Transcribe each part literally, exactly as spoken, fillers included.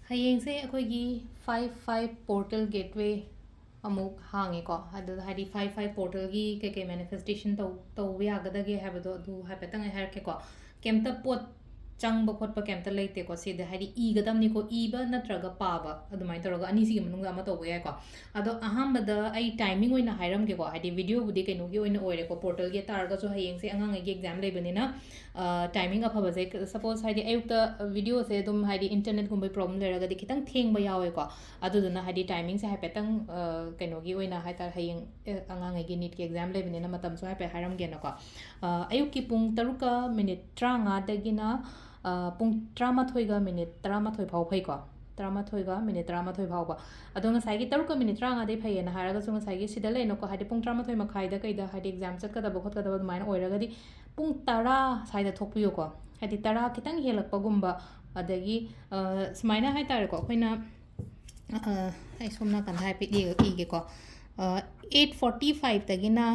ꯍꯌꯦꯡꯁꯦ ꯑꯩꯈꯣꯏꯒꯤ five five portal gateway ꯑꯃꯨꯛ ꯍꯥꯡꯉꯦꯀꯣ꯫ ꯑꯗꯨꯗ ꯍꯥꯏꯗꯤ five five portalꯒꯤ ꯀꯩꯀꯩ manifestation ꯇꯧ ꯇꯧꯕ ꯌꯥꯒꯗꯒꯦ ꯍꯥꯏꯕꯗꯣ ꯑꯗꯨ ꯍꯥꯏꯐꯦꯠꯇꯪ ꯑꯩ ꯍꯥꯏꯔꯛꯀꯦꯀꯣ꯫ ꯀꯩꯝꯇ ꯄꯣꯠ ꯆꯪꯕ ꯈꯣꯠꯄ ꯀꯩꯝꯇ ꯂꯩꯇꯦꯀꯣ꯫ ꯁꯤꯗ ꯍꯥꯏꯗꯤ ꯏꯒꯗꯕꯅꯤꯀꯣ, ꯏꯕ ꯅꯠꯇ꯭ꯔꯒ ꯄꯥꯕ, ꯑꯗꯨꯃꯥꯏꯅ ꯇꯧꯔꯒ ꯑꯅꯤꯁꯤꯒꯤ ꯃꯅꯨꯡꯗ ꯑꯃ ꯇꯧꯕ ꯌꯥꯏꯀꯣ꯫ ꯑꯗꯣ ꯑꯍꯥꯟꯕꯗ ꯑꯩ timing ꯑꯣꯏꯅ ꯍꯥꯏꯔꯝꯒꯦꯀꯣ꯫ ꯍꯥꯏꯗꯤ videoꯕꯨꯗꯤ ꯀꯩꯅꯣꯒꯤ ꯑꯣꯏꯅ ꯑꯣꯏꯔꯦꯀꯣ, portalꯒꯤ ꯇꯥꯔꯒꯁꯨ ꯍꯌꯦꯡꯁꯦ ꯑꯉꯥꯡꯉꯩꯒꯤ exam ꯂꯩꯕꯅꯤꯅ, timing ꯑꯐꯕꯁꯦ, suppose ꯍꯥꯏꯗꯤ ꯑꯌꯨꯛꯇ videoꯁꯦ ꯑꯗꯨꯝ ꯍꯥꯏꯗꯤ internetꯀꯨꯝꯕꯩ problem ꯂꯩꯔꯒꯗꯤ ꯈꯤꯇꯪ ꯊꯦꯡꯕ ꯌꯥꯎꯋꯦꯀꯣ꯫ ꯑꯗꯨꯗꯨꯅ ꯍꯥꯏꯗꯤ timingꯁꯦ ꯍꯥꯏꯐꯦꯠꯇꯪ, ꯑ, ꯀꯩꯅꯣꯒꯤ ꯑꯣꯏꯅ ꯍꯥꯏꯇꯥꯔꯦ, ꯍꯌꯦꯡ, ꯑ, ꯑꯉꯥꯡꯉꯩꯒꯤ NEETꯀꯤ exam ꯂꯩꯕꯅꯤꯅ ꯃꯇꯝꯁꯨ ꯍꯥꯏꯐꯦꯠ ꯍꯥꯏꯔꯝꯒꯦꯅꯀꯣ꯫ ꯑ, ꯑꯌꯨꯛꯀꯤ ꯄꯨꯡ ꯇꯔꯨꯛꯀ minute ꯇꯔꯥꯃꯉꯥꯗꯒꯤꯅ, ꯑ, ꯄꯨꯡ ꯇꯔꯥꯃꯥꯊꯣꯏꯒ minute ꯇꯔꯥꯃꯥꯊꯣꯏ ꯐꯥꯎ ꯐꯩꯀꯣ꯫ ꯇꯔꯥꯃꯥꯊꯣꯏꯒ minute ꯇꯔꯥꯃꯥꯊꯣꯏ ꯐꯥꯎꯕ꯫ ꯑꯗꯣ ꯉꯁꯥꯏꯒꯤ ꯇꯔꯨꯛꯀ minute ꯇꯔꯥꯃꯉꯥꯗꯩ ꯐꯩꯌꯦꯅ ꯍꯥꯏꯔꯒꯁꯨ, ꯉꯁꯥꯏꯒꯤ ꯁꯤꯗ ꯂꯩꯅꯀꯣ, ꯍꯥꯏꯗꯤ ꯄꯨꯡ ꯇꯔꯥꯃꯥꯊꯣꯏ ꯃꯈꯥꯏꯗ ꯀꯩꯗ ꯍꯥꯏꯗꯤ exam ꯆꯠꯀꯗꯕ ꯈꯣꯠꯀꯗꯕ ꯑꯗꯨꯃꯥꯏꯅ ꯑꯣꯏꯔꯒꯗꯤ ꯄꯨꯡ ꯇꯔꯥ ꯁ꯭ꯋꯥꯏꯗ ꯊꯣꯛꯄꯤꯌꯨꯀꯣ꯫ ꯍꯥꯏꯗꯤ ꯇꯔꯥ ꯈꯤꯇꯪ ꯍꯦꯜꯂꯛꯄꯒꯨꯝꯕ, ꯑꯗꯒꯤ, ꯑ, ꯁꯨꯃꯥꯏꯅ ꯍꯥꯏꯇꯥꯔꯦꯀꯣ, ꯑꯩꯈꯣꯏꯅ, ꯑ, ꯑꯩ ꯁꯣꯝ ꯅꯥꯀꯟꯗ ꯍꯥꯏꯐꯦꯠ ꯏꯒ-, ꯏꯒꯦꯀꯣ꯫ ꯑ, eight forty fiveꯇꯒꯤꯅ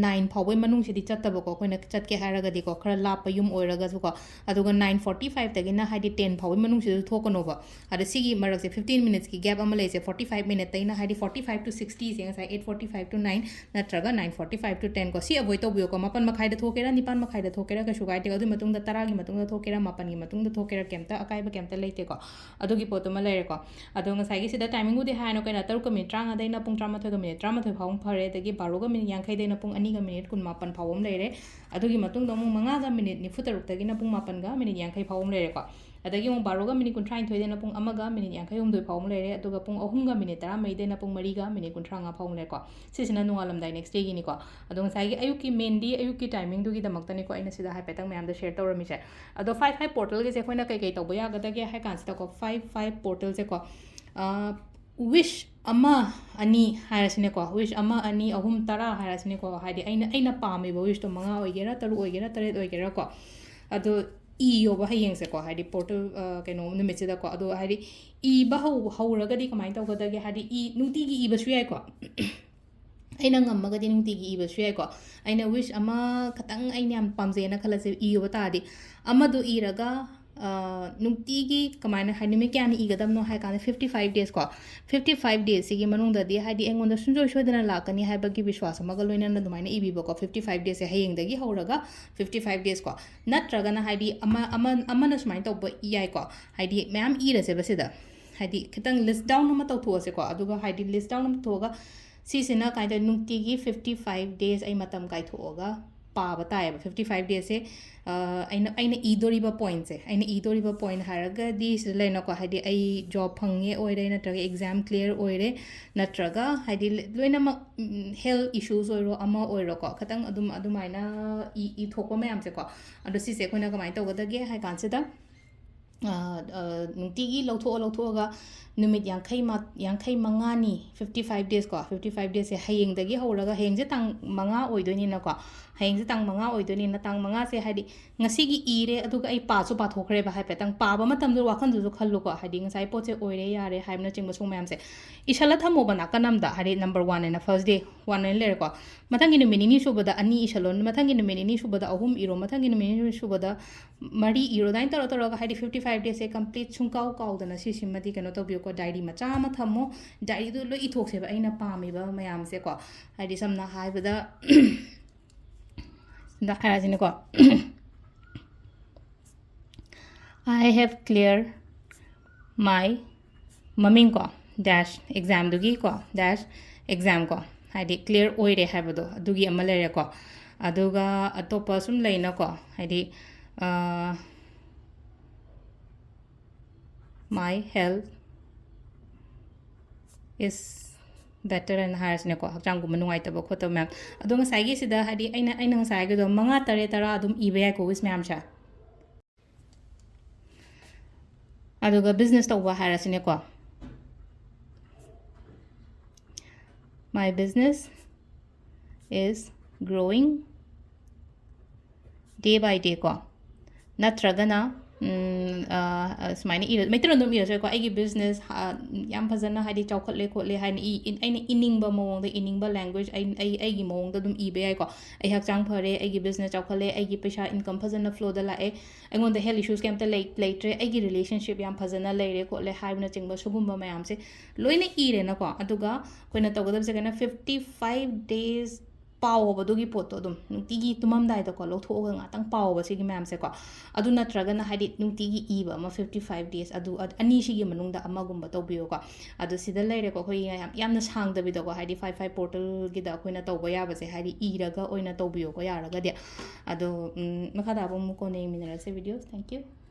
nine ꯐꯥꯎꯕꯩ ꯃꯅꯨꯡꯁꯤꯗꯤ ꯆꯠꯇꯕꯀꯣ, ꯑꯩꯈꯣꯏꯅ ꯆꯠꯀꯦ ꯍꯥꯏꯔꯒꯗꯤꯀꯣ, ꯈꯔ ꯂꯥꯞꯄ ꯌꯨꯝ ꯑꯣꯏꯔꯒꯁꯨꯀꯣ꯫ ꯑꯗꯨꯒ nine forty fiveꯇꯒꯤꯅ ꯍꯥꯏꯗꯤ ten ꯐꯥꯎꯕꯩ ꯃꯅꯨꯡꯁꯤꯗꯁꯨ ꯊꯣꯛꯀꯅꯣꯕ꯫ ꯑꯗ ꯁꯤꯒꯤ ꯃꯔꯛꯁꯦ fifteen minutesꯀꯤ gap ꯑꯃ ꯂꯩꯁꯦ, forty five minuteꯇꯩꯅ ꯍꯥꯏꯗꯤ forty five to sixtyꯁꯦ, ꯉꯁꯥꯏ eight forty five to nine ꯅꯠꯇ꯭ꯔꯒ nine forty five to ten ꯀꯣ꯫ ꯁꯤ avoid ꯇꯧꯕꯤꯌꯨꯀꯣ꯫ ꯃꯥꯄꯟ ꯃꯈꯥꯏꯗ ꯊꯣꯛꯀꯦꯔꯥ, ꯅꯤꯄꯥꯟ ꯃꯈꯥꯏꯗ ꯊꯣꯛꯀꯦꯔꯥ, ꯀꯩꯁꯨ ꯀꯥꯏꯗꯦ꯫ ꯑꯗꯨꯒꯤ ꯃꯇꯨꯡꯗ ꯇꯔꯥꯒꯤ ꯃꯇꯨꯡꯗ ꯊꯣꯛꯀꯦꯔꯥ, ꯃꯥꯄꯟꯒꯤ ꯃꯇꯨꯡꯗ ꯊꯣꯛꯀꯦꯔꯥ, ꯀꯩꯝꯇ ꯑꯀꯥꯏꯕ ꯀꯩꯝꯇ ꯂꯩꯇꯦꯀꯣ꯫ ꯑꯗꯨꯒꯤ ꯄꯣꯠꯇꯨꯃ ꯂꯩꯔꯦꯀꯣ꯫ ꯑꯗꯣ ꯉꯁꯥꯏꯒꯤ ꯁꯤꯗ timingꯕꯨꯗꯤ ꯍꯥꯏꯔꯅꯨ ꯀꯩꯅꯣ, ꯇꯔꯨꯛꯀ minute ꯇꯔꯥꯃꯉꯥꯗꯩꯅ ꯄꯨꯡ ꯇꯔꯥꯃꯥꯊꯣꯏꯒ minute ꯇꯔꯥꯃꯥꯊꯣꯏ ꯐꯥꯎꯕ ꯐꯔꯦ, ꯑꯗꯒꯤ ꯕꯥꯔꯣꯒ minute ꯌꯥꯡꯈꯩꯗꯩꯅ ꯄꯨꯡ ꯑꯅꯤꯒ minute ꯀꯨꯟꯃꯥꯄꯟ ꯐꯥꯎꯕ ꯑꯃ ꯂꯩꯔꯦ꯫ ꯑꯗꯨꯒꯤ ꯃꯇꯨꯡꯗ ꯑꯃꯨꯛ ꯃꯉꯥꯒ minute ꯅꯤꯐꯨ ꯇꯔꯨꯛꯇꯒꯤꯅ ꯄꯨꯡ ꯃꯥꯄꯟꯒ minute ꯌꯥꯡꯈꯩ ꯐꯥꯎꯕ ꯑꯃ ꯂꯩꯔꯦꯀꯣ꯫ ꯑꯗꯒꯤ ꯑꯃꯨꯛ ꯕꯥꯔꯣꯒ minute ꯀꯨꯟꯊ꯭ꯔꯥꯅꯤꯊꯣꯏꯗꯩꯅ ꯄꯨꯡ ꯑꯃꯒ minute ꯌꯥꯡꯈꯩ ꯍꯨꯝꯗꯣꯏ ꯐꯥꯎꯕ ꯑꯃ ꯂꯩꯔꯦ, ꯑꯗꯨꯒ ꯄꯨꯡ ꯑꯍꯨꯝꯒ minute ꯇꯔꯥꯃꯔꯤꯗꯩꯅ ꯄꯨꯡ ꯃꯔꯤꯒ minute ꯀꯨꯟꯊ꯭ꯔꯥ ꯃꯉꯥ ꯐꯥꯎꯕ ꯑꯃ ꯂꯩꯔꯦꯀꯣ꯫ ꯁꯤꯁꯤꯅ ꯅꯣꯡꯉꯥꯜꯂꯝꯗꯥꯏ next dayꯒꯤꯅꯤꯀꯣ꯫ ꯑꯗꯣ ꯉꯁꯥꯏꯒꯤ ꯑꯌꯨꯛꯀꯤ, mainly ꯑꯌꯨꯛꯀꯤ timingꯗꯨꯒꯤꯗꯃꯛꯇꯅꯤꯀꯣ ꯑꯩꯅ ꯁꯤꯗ ꯍꯥꯏꯐꯦꯠꯇꯪ ꯃꯌꯥꯝꯗ share ꯇꯧꯔꯝꯃꯤꯁꯦ꯫ ꯑꯗꯣ five five portalꯒꯤꯁꯦ ꯑꯩꯈꯣꯏꯅ ꯀꯩꯀꯩ ꯇꯧꯕ ꯌꯥꯒꯗꯒꯦ ꯍꯥꯏ ꯀꯥꯟꯁꯤꯗꯀꯣ, five five portalꯁꯦꯀꯣ, ꯑ, wish ꯑꯃ, ꯑꯅꯤ ꯍꯥꯏꯔꯁꯤꯅꯦꯀꯣ, wish ꯑꯃ, ꯑꯅꯤ, ꯑꯍꯨꯝ, ꯇꯔꯥ ꯍꯥꯏꯔꯁꯤꯅꯦꯀꯣ, ꯍꯥꯏꯗꯤ ꯑꯩꯅ, ꯑꯩꯅ ꯄꯥꯝꯃꯤꯕ wishꯇꯣ ꯃꯉꯥ ꯑꯣꯏꯒꯦꯔꯥ, ꯇꯔꯨꯛ ꯑꯣꯏꯒꯦꯔꯥ, ꯇꯔꯦꯠ ꯑꯣꯏꯒꯦꯔꯥꯀꯣ, ꯑꯗꯣ ꯏꯌꯣꯕ ꯍꯌꯦꯡꯁꯦꯀꯣ, ꯍꯥꯏꯗꯤ portal, ꯑ, ꯀꯩꯅꯣ ꯅꯨꯃꯤꯠꯁꯤꯗꯀꯣ꯫ ꯑꯗꯣ ꯍꯥꯏꯗꯤ ꯏꯕ ꯍꯧ-, ꯍꯧꯔꯒꯗꯤ ꯀꯃꯥꯏꯅ ꯇꯧꯒꯗꯒꯦ, ꯍꯥꯏꯗꯤ ꯏ-, ꯅꯨꯡꯇꯤꯒꯤ ꯏꯕꯁꯨ ꯌꯥꯏꯀꯣ꯫ ꯑꯩꯅ ꯉꯝꯃꯒꯗꯤ ꯅꯨꯡꯇꯤꯒꯤ ꯏꯕꯁꯨ ꯌꯥꯏꯀꯣ꯫ ꯑꯩꯅ wish ꯑꯃ ꯈꯇꯪ ꯑꯩꯅ ꯌꯥꯝ ꯄꯥꯝꯖꯩꯅ ꯈꯜꯂꯁꯦ, ꯏꯌꯣꯕ ꯇꯥꯔꯗꯤ, ꯑꯃꯗꯣ ꯏꯔꯒ ꯅꯨꯡꯇꯤꯒꯤ ꯀꯃꯥꯏꯅ ꯍꯥꯏ, ꯅꯨꯃꯤꯠ ꯀꯌꯥꯅꯤ ꯏꯒꯗꯕꯅꯣ ꯍꯥꯏ ꯀꯥꯟꯗ, fifty five days ꯀꯣ, fifty five daysꯁꯤꯒꯤ ꯃꯅꯨꯡꯗꯗꯤ ꯍꯥꯏꯗꯤ ꯑꯩꯉꯣꯟꯗ ꯁꯨꯡꯁꯣꯏ ꯁꯣꯏꯗꯅ ꯂꯥꯛꯀꯅꯤ ꯍꯥꯏꯕꯒꯤ ꯕꯤꯁ꯭ꯋꯥꯁ ꯑꯃꯒ ꯂꯣꯏꯅꯅ ꯑꯗꯨꯃꯥꯏꯅ ꯏꯕꯤꯕꯀꯣ꯫ Fifty five daysꯁꯦ ꯍꯌꯦꯡꯗꯒꯤ ꯍꯧꯔꯒ fifty five days ꯀꯣ, ꯅꯠꯇ꯭ꯔꯒꯅ ꯍꯥꯏꯗꯤ ꯑꯃ ꯑꯃ ꯑꯃꯅ ꯁꯨꯃꯥꯏꯅ ꯇꯧꯕ ꯌꯥꯏꯀꯣ, ꯍꯥꯏꯗꯤ ꯃꯌꯥꯝ ꯏꯔꯁꯦꯕ ꯁꯤꯗ, ꯍꯥꯏꯗꯤ ꯈꯤꯇꯪ list down ꯑꯃ ꯇꯧꯊꯣꯛꯑꯁꯦꯀꯣ꯫ ꯑꯗꯨꯒ ꯍꯥꯏꯗꯤ list down ꯑꯃ ꯇꯧꯊꯣꯛꯑꯒ ꯁꯤꯁꯤꯅ ꯀꯃꯥꯏꯅ ꯇꯧꯋꯤ, ꯅꯨꯡꯇꯤꯒꯤ fifty five days ꯑꯩ ꯃꯇꯝ ꯀꯥꯏꯊꯣꯛꯑꯒ ꯄꯥꯕ ꯇꯥꯏꯌꯦꯕ꯫ Fifty five daysꯁꯦ ꯑꯩꯅ ꯑꯩꯅ ꯏꯗꯣꯔꯤꯕ pointꯁꯦ, ꯑꯩꯅ ꯏꯗꯣꯔꯤꯕ point ꯍꯥꯏꯔꯒꯗꯤ ꯁꯤꯗ ꯂꯩꯅꯀꯣ, ꯍꯥꯏꯗꯤ ꯑꯩ job ꯐꯪꯉꯦ ꯑꯣꯏꯔꯦ, ꯅꯠꯇ꯭ꯔꯒ exam clear ꯑꯣꯏꯔꯦ, ꯅꯠꯇ꯭ꯔꯒ ꯍꯥꯏꯗꯤ ꯂꯣꯏꯅꯃꯛ health issues ꯑꯣꯏꯔꯣ, ꯑꯃ ꯑꯣꯏꯔꯣꯀꯣ, ꯈꯤꯇꯪ ꯑꯗꯨꯝ ꯑꯗꯨꯃꯥꯏꯅ ꯏ ꯏꯊꯣꯛꯄ ꯃꯌꯥꯝꯁꯦꯀꯣ꯫ ꯑꯗꯣ ꯁꯤꯁꯦ ꯑꯩꯈꯣꯏꯅ ꯀꯃꯥꯏꯅ ꯇꯧꯒꯗꯒꯦ ꯍꯥꯏ ꯀꯥꯟꯁꯤꯗ, ꯅꯨꯡꯇꯤꯒꯤ ꯂꯧꯊꯣꯛꯑ ꯂꯧꯊꯣꯛꯑꯒ ꯅꯨꯃꯤꯠ ꯌꯥꯡꯈꯩ ꯃ-, ꯌꯥꯡꯈꯩ ꯃꯉꯥꯅꯤ, fifty five days ꯀꯣ, fifty five daysꯁꯦ ꯍꯌꯦꯡꯗꯒꯤ ꯍꯧꯔꯒ, ꯍꯌꯦꯡꯁꯦ ꯇꯥꯡ ꯃꯉꯥ ꯑꯣꯏꯗꯣꯏꯅꯤꯅꯀꯣ, ꯍꯌꯦꯡꯁꯦ ꯇꯥꯡ ꯃꯉꯥ ꯑꯣꯏꯗꯣꯏꯅꯤꯅ, ꯇꯥꯡ ꯃꯉꯥꯁꯦ ꯍꯥꯏꯗꯤ ꯉꯁꯤꯒꯤ ꯏꯔꯦ, ꯑꯗꯨꯒ ꯑꯩ ꯄꯥꯁꯨ ꯄꯥꯊꯣꯛꯈ꯭ꯔꯦꯕ ꯍꯥꯏꯐꯦꯠꯇꯪ꯫ ꯄꯥꯕ ꯃꯇꯝꯗ ꯋꯥꯈꯜꯗꯨꯁꯨ ꯈꯜꯂꯨꯀꯣ, ꯍꯥꯏꯗꯤ ꯉꯁꯥꯏ ꯄꯣꯠꯁꯦ ꯑꯣꯏꯔꯦ, ꯌꯥꯔꯦ ꯍꯥꯏꯕꯅꯆꯤꯡꯕ ꯁꯨꯝ ꯃꯌꯥꯝꯁꯦ ꯏꯁꯜꯂ ꯊꯝꯃꯣꯕ ꯅꯥꯀꯟ ꯑꯝꯗ, ꯍꯥꯏꯗꯤ number one ꯍꯥꯏꯅ first day one ꯍꯥꯏꯅ ꯂꯩꯔꯦꯀꯣ꯫ ꯃꯊꯪꯒꯤ ꯅꯨꯃꯤꯠ ꯅꯤꯅꯤ ꯁꯨꯕꯗ ꯑꯅꯤ ꯏꯁꯜꯂꯣ, ꯃꯊꯪꯒꯤ ꯅꯨꯃꯤꯠ ꯅꯤꯅꯤ ꯁꯨꯕꯗ ꯑꯍꯨꯝ ꯏꯔꯣ, ꯃꯊꯪꯒꯤ ꯅꯨꯃꯤꯠ ꯅꯤꯅꯤ ꯁꯨꯕꯗ ꯃꯔꯤ ꯏꯔꯣ꯫ ꯑꯗꯨꯃꯥꯏꯅ ꯇꯧꯔ ꯇꯧꯔꯒ ꯍꯥꯏꯗꯤ fifty five daysꯁꯦ complete ꯁꯨꯡꯀꯥꯎ ꯀꯥꯎꯗꯅ ꯁꯤꯁꯤꯃꯗꯤ ꯀꯩꯅꯣ ꯇꯧꯕꯤꯌꯨꯀꯣ, diary ꯃꯆꯥ ꯑꯃ ꯊꯝꯃꯣ꯫ Diaryꯗꯨ ꯂꯣꯏ ꯏꯊꯣꯛꯁꯦꯕ ꯑꯩꯅ ꯄꯥꯝꯃꯤꯕ ꯃꯌꯥꯝꯁꯦꯀꯣ꯫ ꯍꯥꯏꯗꯤ ꯁꯝꯅ ꯍꯥꯏꯔꯕꯗ, ꯁꯤꯗ ꯍꯥꯏꯔꯁꯤꯅꯦꯀꯣ, "I have clear my" ꯃꯃꯤꯡ ꯀꯣ, dash examꯗꯨꯒꯤ ꯀꯣ, dash exam ꯀꯣ, ꯍꯥꯏꯗꯤ clear ꯑꯣꯏꯔꯦ ꯍꯥꯏꯕꯗꯣ, ꯑꯗꯨꯒꯤ ꯑꯃ ꯂꯩꯔꯦꯀꯣ꯫ ꯑꯗꯨꯒ ꯑꯇꯣꯞꯄ ꯁꯨꯝ ꯂꯩꯅꯀꯣ, ꯍꯥꯏꯗꯤ "My health is better" ꯍꯥꯏꯅ ꯍꯥꯏꯔꯁꯤꯅꯦꯀꯣ, ꯍꯛꯆꯥꯡꯒꯨꯝꯕ ꯅꯨꯡꯉꯥꯏꯇꯕ ꯈꯣꯠꯇꯕ ꯃꯌꯥꯝ꯫ ꯑꯗꯣ ꯉꯁꯥꯏꯒꯤ ꯁꯤꯗ ꯍꯥꯏꯗꯤ ꯑꯩꯅ ꯑꯩꯅ ꯉꯁꯥꯏ ꯍꯥꯏꯒꯗꯣ ꯃꯉꯥ ꯇꯔꯦꯠ ꯇꯔꯥ ꯑꯗꯨꯝ ꯏꯕ ꯌꯥꯏꯀꯣ, wish ꯃꯌꯥꯝꯁꯦ꯫ ꯑꯗꯨꯒ business ꯇꯧꯕ ꯍꯥꯏꯔꯁꯤꯅꯦꯀꯣ, "My business is growing day by day" ꯀꯣ, ꯅꯠꯇ꯭ꯔꯒꯅ ꯎꯝ, ꯑ, ꯑ, ꯁꯨꯃꯥꯏꯅ ꯏꯔ, ꯃꯩꯇꯩꯂꯣꯟ ꯑꯗꯨꯝ ꯏꯔꯁꯨ ꯌꯥꯏꯀꯣ, "ꯑꯩꯒꯤ business, ꯑ, ꯌꯥꯝ ꯐꯖꯅ, ꯍꯥꯏꯗꯤ, ꯆꯥꯎꯈꯠꯂꯦ ꯈꯣꯠꯂꯦ" ꯍꯥꯏꯅ ꯏ-, ꯏ-, ꯑꯩꯅ ꯏꯅꯤꯡꯕ ꯃꯑꯣꯡꯗ, ꯏꯅꯤꯡꯕ language, ꯑꯩ, ꯑꯩ, ꯑꯩꯒꯤ ꯃꯑꯣꯡꯗ ꯑꯗꯨꯝ ꯏꯕ ꯌꯥꯏꯀꯣ꯫ "ꯑꯩ ꯍꯛꯆꯥꯡ ꯐꯔꯦ, ꯑꯩꯒꯤ business ꯆꯥꯎꯈꯠꯂꯦ, ꯑꯩꯒꯤ ꯄꯩꯁꯥ income ꯐꯖꯅ flowꯗ ꯂꯥꯛꯑꯦ, ꯑꯩꯉꯣꯟꯗ health issues ꯀꯩꯝꯇ ꯂꯩ-, ꯂꯩꯇ꯭ꯔꯦ, ꯑꯩꯒꯤ relationship ꯌꯥꯝ ꯐꯖꯅ ꯂꯩꯔꯦ ꯈꯣꯠꯂꯦ" ꯍꯥꯏꯕꯅꯆꯤꯡꯕ ꯁꯤꯒꯨꯝꯕ ꯃꯌꯥꯝꯁꯦ ꯂꯣꯏꯅ ꯏꯔꯦꯅꯀꯣ꯫ ꯑꯗꯨꯒ ꯑꯩꯈꯣꯏꯅ ꯇꯧꯒꯗꯕꯁꯦ ꯀꯩꯅꯣ, fifty five days ꯄꯥꯎꯑꯣꯕ ꯑꯗꯨꯒꯤ ꯄꯣꯠꯇꯣ ꯑꯗꯨꯝ ꯅꯨꯡꯇꯤꯒꯤ ꯇꯨꯝꯃꯝꯗꯥꯏꯗꯀꯣ ꯂꯧꯊꯣꯛꯑꯒ ꯉꯥꯛꯇꯪ ꯄꯥꯎꯑꯣꯕ ꯁꯤꯒꯤ ꯃꯌꯥꯝꯁꯦꯀꯣ꯫ ꯑꯗꯨ ꯅꯠꯇ꯭ꯔꯒꯅ, ꯍꯥꯏꯗꯤ, ꯅꯨꯡꯇꯤꯒꯤ ꯏꯕ ꯑꯃ, fifty five days, ꯑꯗꯨ ꯑ-, ꯑꯅꯤꯁꯤꯒꯤ ꯃꯅꯨꯡꯗ ꯑꯃꯒꯨꯝꯕ ꯇꯧꯕꯤꯌꯨꯀꯣ꯫ ꯑꯗꯣ ꯁꯤꯗ ꯂꯩꯔꯦꯀꯣ, ꯑꯩꯈꯣꯏꯒꯤ ꯌꯥꯝ, ꯌꯥꯝꯅ ꯁꯥꯡꯗꯕꯤꯗꯀꯣ, ꯍꯥꯏꯗꯤ, five five portalꯒꯤꯗ ꯑꯩꯈꯣꯏꯅ ꯇꯧꯕ ꯌꯥꯕꯁꯦ, ꯍꯥꯏꯗꯤ, ꯏꯔꯒ ꯑꯣꯏꯅ ꯇꯧꯕꯤꯌꯨꯀꯣ, ꯌꯥꯔꯒꯗꯤ꯫ ꯑꯗꯣ, ꯎꯝ, ꯃꯈꯥ ꯇꯥꯕ ꯑꯃꯨꯛ ꯀꯣꯟꯅ ꯌꯦꯡꯃꯤꯟꯅꯔꯁꯦ videos꯫ Thank you꯫